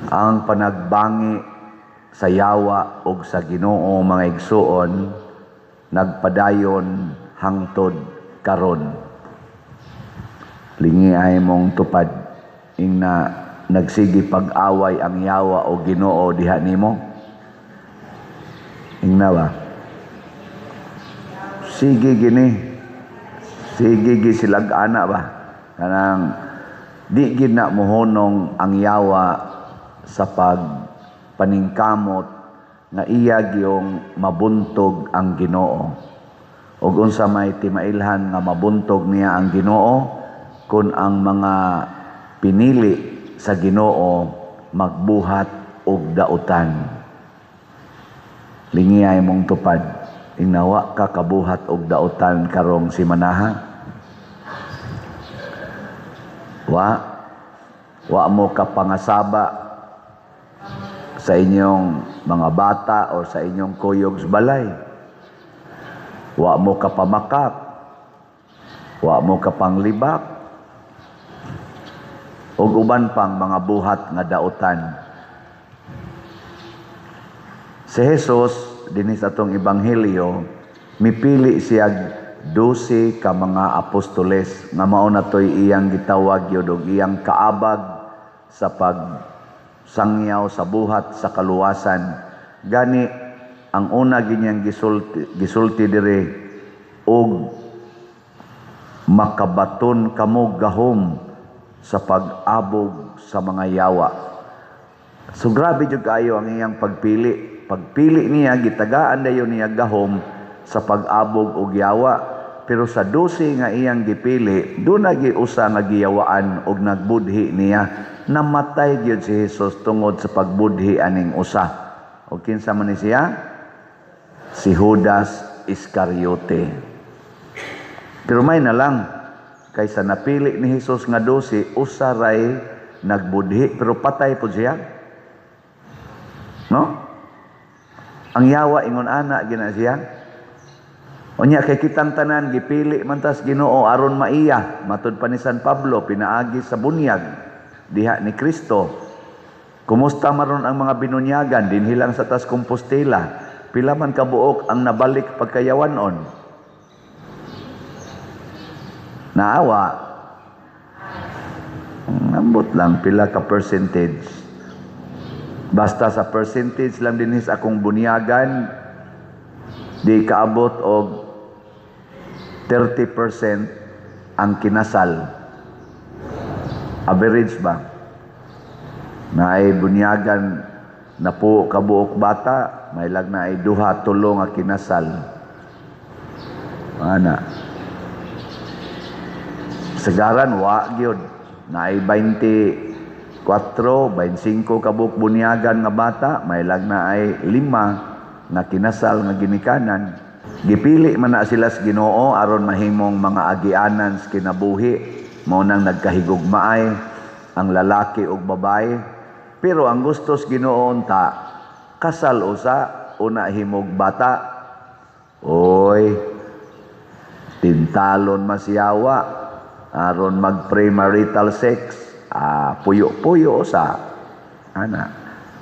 Ang panagbangi sa yawa og sa Ginoo, mga igsuon, nagpadayon hangtod karon. Lingi ay mong tupad, ingna nagsige pag-away ang yawa o Ginoo diha nimo. Ingna ba? Sige gini. Sige gi silag ana ba? Kanang di gid na mohonong ang yawa sa pagpaningkamot nga iya gyung mabuntog ang Ginoo. Ug unsa may timailhan nga mabuntog niya ang Ginoo kun ang mga pinili sa Ginoo magbuhat og dautan? Lingiyay mong tupad, ingna wa ka kabuhat og dautan karong simanaha? Wa wa mo ka pangasaba sa inyong mga bata o sa inyong kuyog sa balay. Wa mo ka pamakak. Wa mo ka panglibak. Ug uban pang mga buhat nga dautan. Si Jesus dinhi sa atong ebanghelyo, mipili siya 12 ka mga apostoles nga mao na to'y iyang gitawag yun og iyang kaabag sa pagsangyaw sa buhat sa kaluwasan. Gani ang una ginyang gisulti dire, "Og makabaton kamo gahom sa pag-abog sa mga yawa." So grabe jud kaayo ang iyang pagpili. Pagpili niya, gitagaan dayon niya gahom sa pag-abog og yawa. Pero sa 12 nga iyang gipili, doon na usa nga giyawaan og nagbudhi niya. Namatay gyud si Jesus tungod sa pagbudhi aning usa. Og kinsa man ni siya? Si Judas Iscariote. Pero may na lang, kaysa napili ni Jesus nga 12, usa ray nagbudhi, pero patay po siya. No? Ang yawa ingon ana gina siya. Unya kay kitang tanan gipili man tas Ginoo aron maiya, matud pa ni San Pablo pinaagi sa bunyag diha ni Kristo. Kumusta maron ang mga binunyagan dinhi lang sa tas Compostela? Pila man kabuok ang nabalik pagkayawanon? Naawa. Ambot lang pila ka percentage. Basta sa percentage lang dinhi sa akong bunyagan, di kaabot og 30% ang kinasal. Average ba? Na ay bunyagan na po kabuok bata, may lag na ay duha, tulo nga kinasal. Ana. Sagaran, wa gyud. Na ay 24, 25 kabuok bunyagan nga bata, may lag na ay 5 nga kinasal nga ginikanan. Gipili man na sila sa Ginoo aron mahimong mga agianan sa kinabuhi. Mao nang nagkahigugmaay ang lalaki ug babae. Pero ang gusto sa Ginoo unta, kasal usa una himog bata. Oy, tintalon masyawa aron mag premarital sex, puyo-puyo usa. Ana.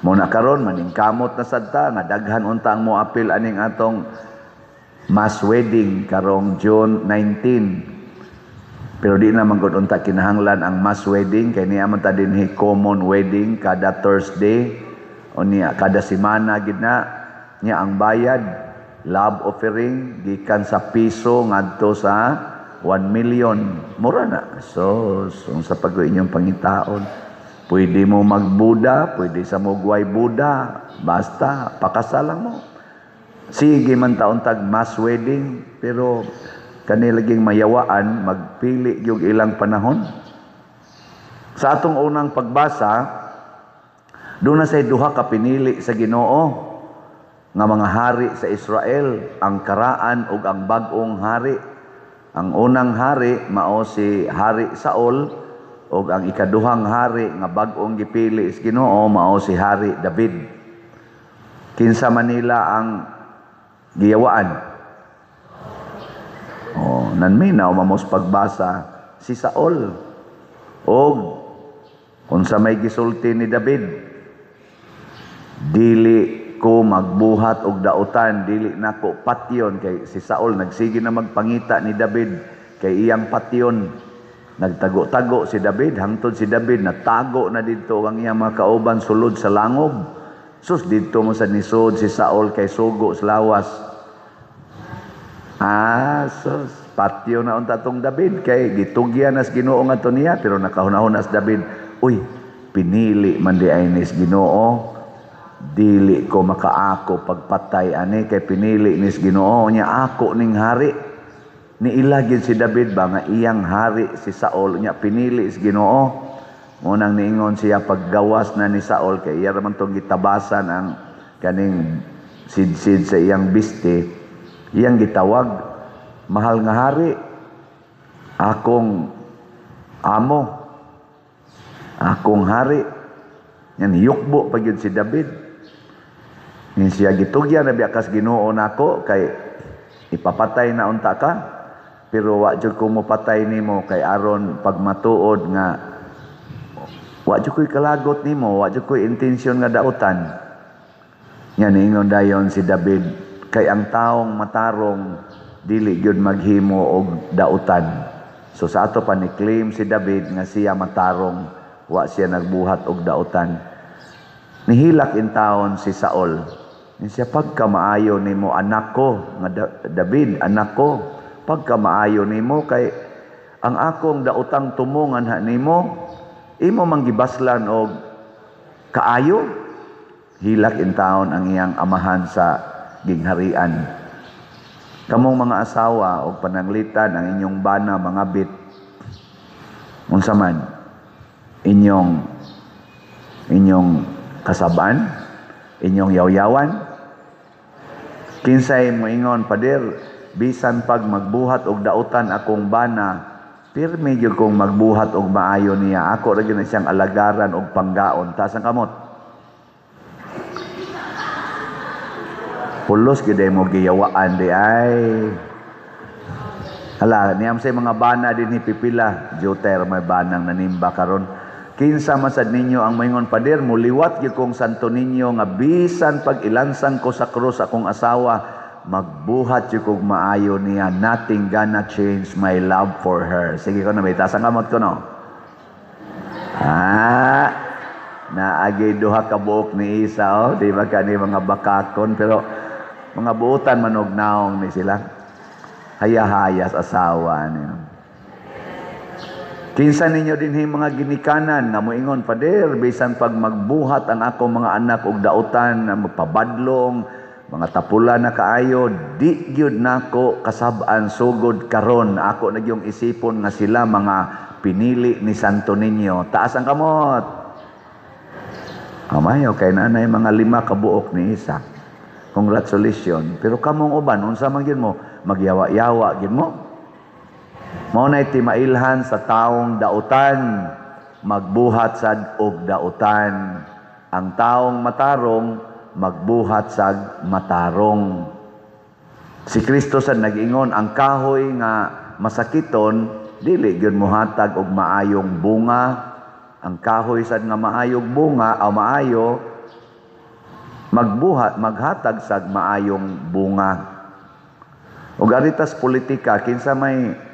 Mo na karon maningkamot na sad ta nga daghan unta ang moapil aning atong mass wedding karong June 19. Pero di na man gud unta kinahanglan ang mass wedding kay niya man ta dinhi common wedding kada Thursday o niya kada semana gid na niya. Ang bayad love offering gikan sa piso ngadto sa 1 million, mura na. So sa pag inyong pangitaon, pwede mo magbuda, pwede sa mo gway buda, basta pakasalang mo. Sige man taon tag mass wedding, pero kanilaging mayawaan magpili yung ilang panahon. Sa atong unang pagbasa, doon na say duha ka pinili sa Ginoo nga mga hari sa Israel, ang karaan ug ang bag-ong hari. Ang unang hari mao si Hari Saul ug ang ikaduhang hari nga bag-ong gipili sa Ginoo mao si Hari David. Kinsa man nila ang giyawaan? Oh, nanminaw mamos pagbasa, si Saul. Og unsa may gisulti ni David? Dili ko magbuhat og dautan, dili nako patyon, kay si Saul nagsige na magpangita ni David kay iyang patyon. Nagtago-tago si David hangtod si David natago na didto ang iyang mga kauban sulod sa langob. Sus, didto mo sa nisod si Saul kay sugo sa lawas. Ah, sus, patyo na unta tong David kay gitugyan nas Ginoo ngadto niya, pero nakahuna-huna si David, uy, pinili man di ay nis Ginoo, dili ko makaako pagpatay ani kay pinili nis Ginoo nya ako ning hari. Niila gyud si David ba nga iyang hari si Saul nya pinili si Ginoo. Mo nang niingon siya paggawas na ni Saul kay iya ra man tong gitabasan ang kaning sidsid sa iyang biste, iyang gitawag, mahal nga hari, akong amo, akong hari. Yan yukbo pa gyud si David. Nin siya gitugyan na biya kas Ginoo nako kay ipapatay na unta ka, pero wa jud ko mopatay nimo kay aron pagmatuod nga wa jud ko'y kalagot nimo, wa jud ko'y intensyon nga dautan. Nya niingon dayon si David, kay ang taong matarong dili gyud maghimo og dautan. So sa ato pa ni-claim si David nga siya matarong, wa siya nagbuhat og dautan. Nihilak in taon si Saul. Ni siya, pagkamaayo nimo anak ko, nga David, anak ko, pagkamaayo nimo kay ang akong daotang tumongan ha nimo, imo mang gibaslan og kaayo. Hilak in taon ang iyang amahan sa gingharian. Kamong mga asawa og pananglitan ang inyong bana mga bit, unsa man inyong kasab-an, inyong yawyawan? Kinsay moingon, "Pader, bisan pag magbuhat og dautan akong bana, pirmi gyud kong magbuhat og maayo niya. Ako ra gyud na siyang alagaran og panggaon"? Taas ang kamot. Pulos gyud mo giyawaan di ay. Hala, niyam say mga bana din pipila. Juter may banang nanimba karon. Kinsa man sad ninyo ang moingon, "Pader, muliwat gyud kong Santo Niño nga bisan pag ilansang ko sa krus akong asawa, magbuhat gyud kog maayo niya. Nothing gonna change my love for her"? Sige ko na, may taas ang kamot ko no. Ah, naagay duha ka buok ni isa oh, di ba kani mga bakakon, pero mga buotan manog naong ni sila. Hayahayas asawa niyo. Kinsa ninyo dinhi mga ginikanan nga moingon, "Pader, bisan pag magbuhat ang akong mga anak og dautan, magpabadlong, mga tapula na kaayo, di gyud nako kasab-an sugod karon. Ako na gyung isipon nga sila mga pinili ni Santo Niño"? Taas ang kamot. Amayo kay nanay mga 5 ka buok ni isa. Congratulations. Pero kamong uban, unsa man gyud mo? Magyawa-yawa gyud mo? Mao nay timailhan sa taong dautan, magbuhat sad og dautan. Ang taong matarong, magbuhat sad matarong. Si Kristo sad nag-ingon, ang kahoy nga masakiton, dili gyud mohatag og maayong bunga. Ang kahoy sad nga maayong bunga, o maayo, magbuhat, maghatag sad maayong bunga. Og aritas politika, kinsa may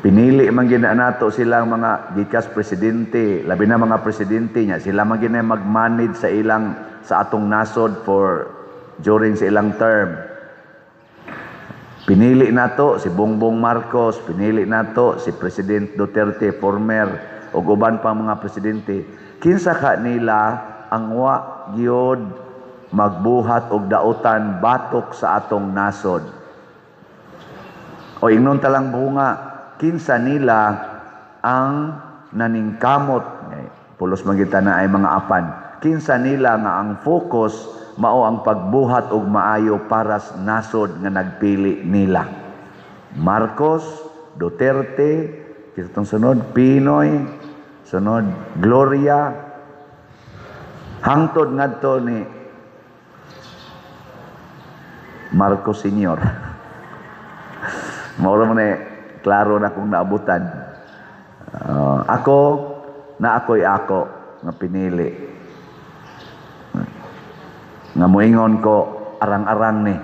pinili man gyud na nato silang mga gikas presidente, labi na mga presidente niya, sila man gyud na mag-manage sa ilang sa atong nasod for during sa ilang term. Pinili nato si Bongbong Marcos, pinili nato si President Duterte former ug uban pang mga presidente. Kinsa ka nila ang wa gyud magbuhat og dautan batok sa atong nasod? O ingnon talang bunga, kinsa nila ang naningkamot, pulos man kita na ay mga apan, kinsa nila nga ang focus mao ang pagbuhat og maayo para sa nasod nga nagpili nila? Marcos, Duterte, kitong sunod, Pinoy, sunod, Gloria, hangtod ngadto ni Marcos Senior. Mao ra man ni klaro na kung naabutan. Ako, na ako'y ako nga pinili. Nga moingon ko, arang-arang ni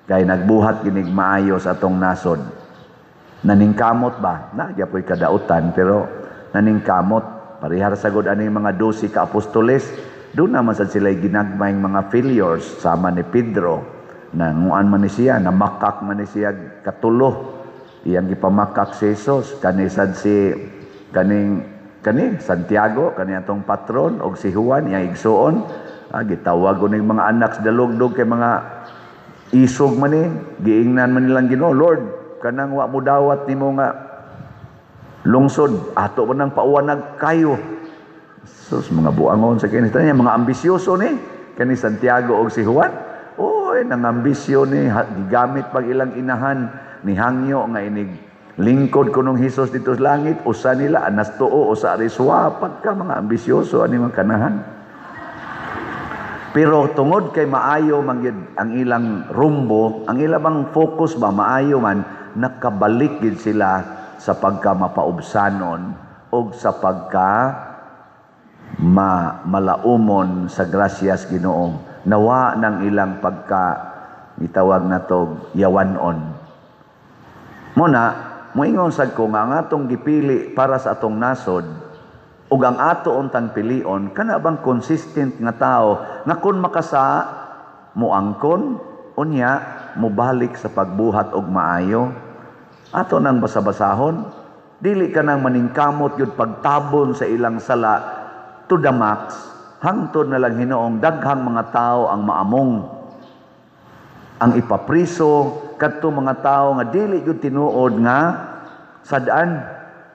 kay nagbuhat ginig maayo sa atong nasod. Naningkamot ba? Na gyapoy kadautan, pero naningkamot parehar sagod ani mga 12 ka apostoles. Doon naman sad sila ginagmayng mga failures, sama ni Pedro, nanguan man ni siya, namakak man ni siya katulo, iyang gipamakak si Jesus. Kani sad si kaning kani Santiago, kani atong patron, og si Juan, iyang igsuon, gitawag ko ning mga anak sa dalugdog kay mga isog man ni, giingnan man nilang Ginoo, "Lord, kanang wa mo dawat nimo nga lungsod, ato man nang pauwanag kayo." Sus, mga buangon sa kini niya, mga ambisyoso ni kani Santiago og si Juan. Oy, nang ambisyo ni, gigamit pag ilang inahan ni hangyo nga inig lingkod kunong Hesus dito sa langit, usa nila anas tuo, usa ariswa, pagka mga ambisyoso ani mga kanahan. Pero tungod kay maayo man gyud ang ilang rumbo, ang ilang bang focus ba maayo man, nakabalik gid sila sa pagka mapaubsanon og sa pagka malaumon sa grasyas Ginoo. Nawa ng ilang pagka gitawag nato yawanon. Muna, moingon sad ko nga ang atong gipili para sa atong nasod ug ang ato untang pilion kana bang consistent nga tao nga kun makasa moangkon, unya mobalik sa pagbuhat og maayo. Ato nang basa-basahon, dili ka nang maningkamot yun pagtabon sa ilang sala to the max, hangtod na lang hinoong daghang mga tao ang maamong ang ipapriso kadto mga tao nga dili gyud tinuod nga sad-an,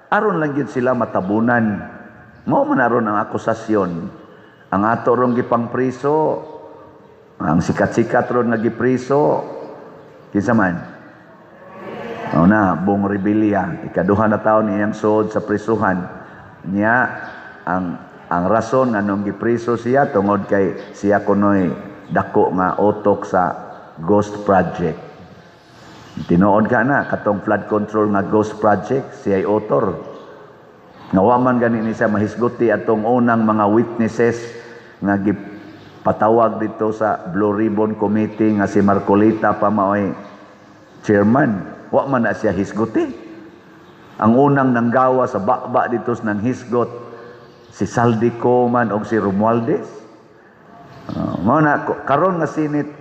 aron lang gyud sila matabunan. Mao man aron ang akusasyon. Ang ato rong gipangpriso, ang sikat-sikat ron nga gipriso, kinsa man? Mao na Bong Revilla, ikaduha na taon niyang suod sa prisuhan niya. Ang rason nganong gipriso siya, tungod kay siya kunoy dako nga utok sa Ghost Project. Tinuod ka na katong flood control nga Ghost Project, siya ay author. Nga wa man gani ni siya mahisguti atong unang mga witnesses nga gipatawag dito sa Blue Ribbon Committee nga si Marcoleta pa maoy chairman. Wa man na siya hisguti. Ang unang nanggawa sa bakba dito sa nang hisgot, si Zaldy Co man og si Romualdez. Mao na karon nga Senate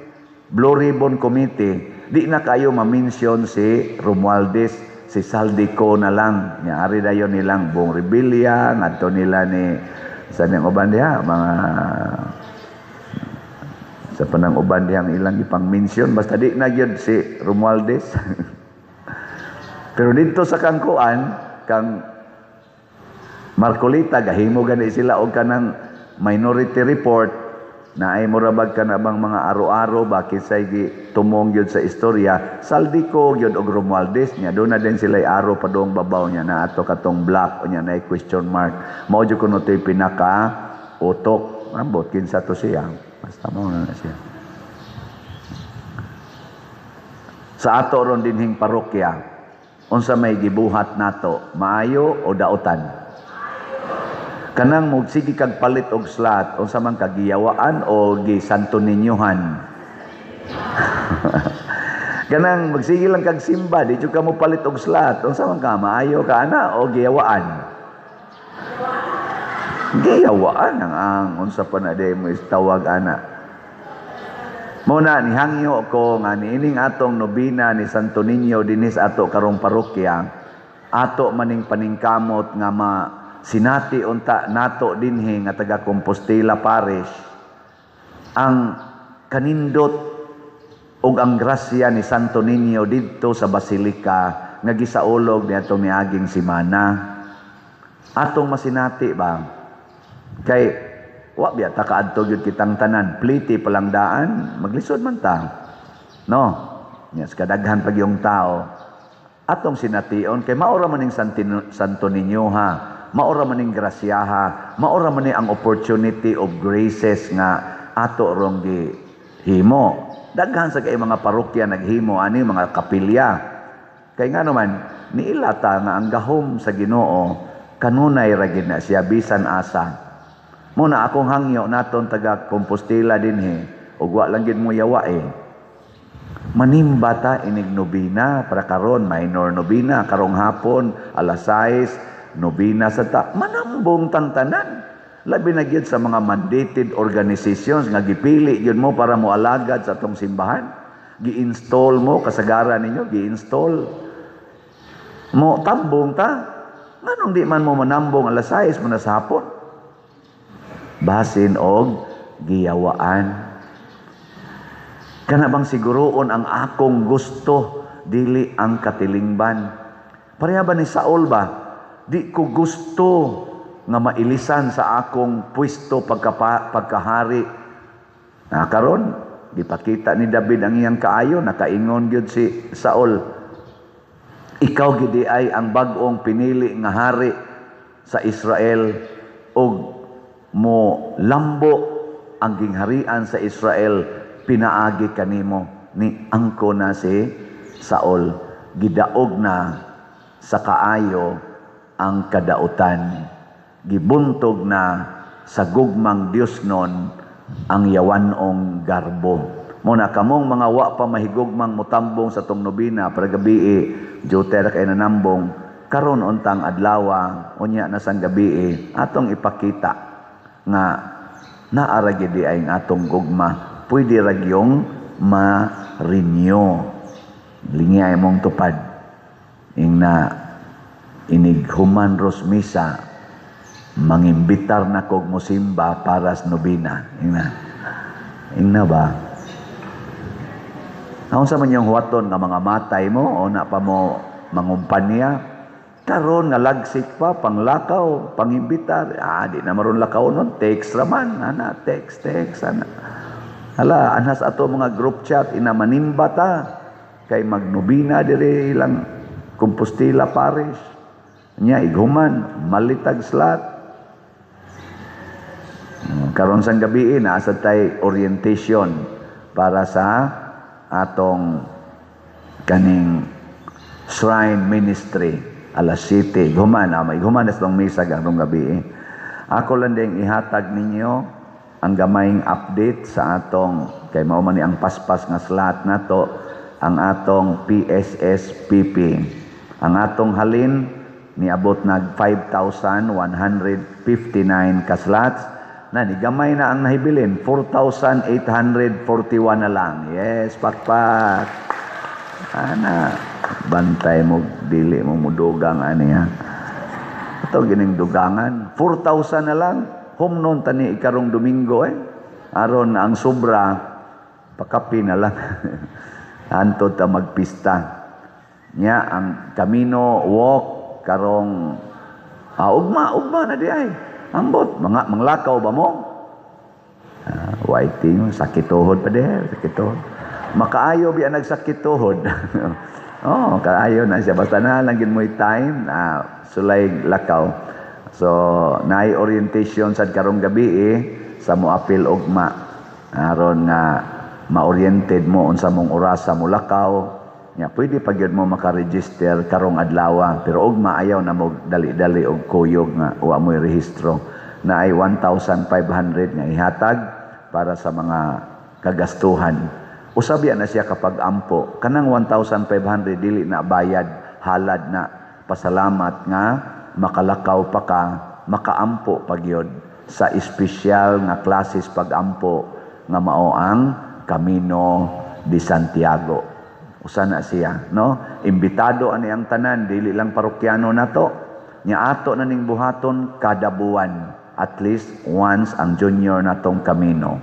Blue Ribbon Committee, di na kayo ma-mention si Romualdez, si Zaldy Co na lang. Nya ari dayon nilang Bong Revilla, ngadto nila ni sa niyang uban diha, mga sa panang uban dihang ilang ipang-mention, basta di na gyud si Romualdez. Pero dito sa kangkuan, kang Marcoleta, gahimo gani sila og kanang minority report na ay murabag ka na bang mga aro-aro ba kinsay gi tumong gyud sa istorya, Zaldy Co gyud og Romualdez niya. Doon na din sila aro padung babaw niya na ato katong black niya na question mark, mao jud kuno to'y pinaka utok. Ambot kinsa to siya, basta mao na siya. Sa ato ron dinhing parokya, unsa may gibuhat nato, maayo o dautan? Kanang mogsige kag palit og slot, unsa man kagiyawaan o gisanto ninyohan? Kanang magsige lang kag simba, di jud ka mo palit og slot, unsa man ka, maayo ka ana o giyawaan? Giyawaan ang unsa pa na day mo tawag ana. Mao na nihangyo ko nga niining atong nobina ni Santo Niño dinis ato karong parokya, ato maning paningkamot nga ma sinati unta nato dinhi nga taga Compostela Parish ang kanindot ug ang grasya ni Santo Niño didto sa basilika nga gisaulog niadtong niaging semana. Atong masinati ba? Kay wa biya ta kaadto gyud kitang tanan, pliti palang daan, maglisod man ta. No? Yes, kadaghan pag yung tao. Atong sination kay maura man ning Santo Niño ha, maura man ning grasyaha, maura man ni ang opportunity of graces nga ato rong gihimo. Daghan sa kay mga parokya naghimo ani mga kapilya. Kay nga naman niilata nga ang gahom sa Ginoo kanunay ra gid na siya bisan asa. Muna akong hangyo naton taga Compostela dinhi. Ug wa lang gyud mo yawa eh. Manimba ta inig nobina para karon minor nobina karong hapon alas 6 nobina sa ta, manambong tang tanan, labi na gyud sa mga mandated organizations nga gipili gyud mo para moalagad sa atong simbahan. Gi-install mo, kasagaran ninyo gi-install mo, tambong ta. Nganong di man mo manambong alas 6 mo na sa hapon? Basin og giyawaan. Kana bang siguroon ang akong gusto, dili ang katilingban. Pareha ba ni Saul ba? Di ko gusto nga mailisan sa akong pwesto pagkahari. Na karon gipakita ni David ang iyang kaayo, nakaingon gyud si Saul, "Ikaw gidi ay ang bag-ong pinili nga hari sa Israel ug mo lambo ang gingharian sa Israel pinaagi kanimo." Ni angko na si Saul, gidaog na sa kaayo ang kadautan, gibuntog na sa gugmang Dios nun ang yawanong garbo. Mo na kamong mga wa pa mahigugmang mutambong sa tong nobina para gabi, juter kay nanambong karon untang adlawa, unya na sang gabi, atong ipakita nga naara gid ay ang atong gugma, pwede ra gyung ma-renew. Lingay mong tupad ing na inig human ros misa, mangimbitar na kog musimba para sa nobina. Ing na ba? Aon sa man yung huwaton nga mga matay mo o na pa mo mangumpanya karon nga lagsik pa, panglakaw, pangimbitar. Ah, di na maron lakaw nun, text raman ana, text text ana. Hala, anhas ato mga group chat, ina manimba ta kay magnobina dire ilang Compostela Parish. Nya ighuman malitag slot. Karon sang gabi naa sa tay orientation para sa atong kaning shrine ministry alas 7. Human, may human na sa misa karong gabi. Ako lang din ihatag ninyo ang gamayng update sa atong, kay mao man ni ang paspas nga slot nato, ang atong PSSPP. Ang atong halin niabot nag 5,159 ka slots na, ni gamay na ang nahibilin, 4,841 na lang. Yes, pakpak ana, bantay mo dili mo mudugang ani ha. Ito gining dugangan, 4,000 na lang. Humnon tani ikarong Domingo eh. Aron ang sobra pakapi na lang. Hantod ta magpista. Nya ang Camino walk karong ugma, ugma na di ay. Ambot mga manglakaw ba mo? Waiting sakit tuhod pa di, sakit tuhod. Makaayo biya nagsakit tuhod. Oh, kaayo na siya basta na lang gid mo'y time sulay lakaw. So, naay orientation sad karong gabi eh, sa moapil ugma. Aron nga ma-oriented mo unsa mong orasa mo lakaw. Nya pwede pa gyud mo maka-register karong adlaw, pero ugma ayaw na mo dali-dali og kuyog nga wa mo'y rehistro. Naay 1,500 nga ihatag para sa mga kagastuhan. Usab na siya kapag ampo. Kanang 1,500 dili na bayad, halad na pasalamat nga makalakaw pa ka, makaampo pa gyud sa espesyal nga klases pag-ampo nga mao ang Camino de Santiago. Usa na siya, no? Imbitado ani ang tanan, dili lang parokyano nato. Nya ato na ning buhaton kada buwan, at least once ang junior natong Camino.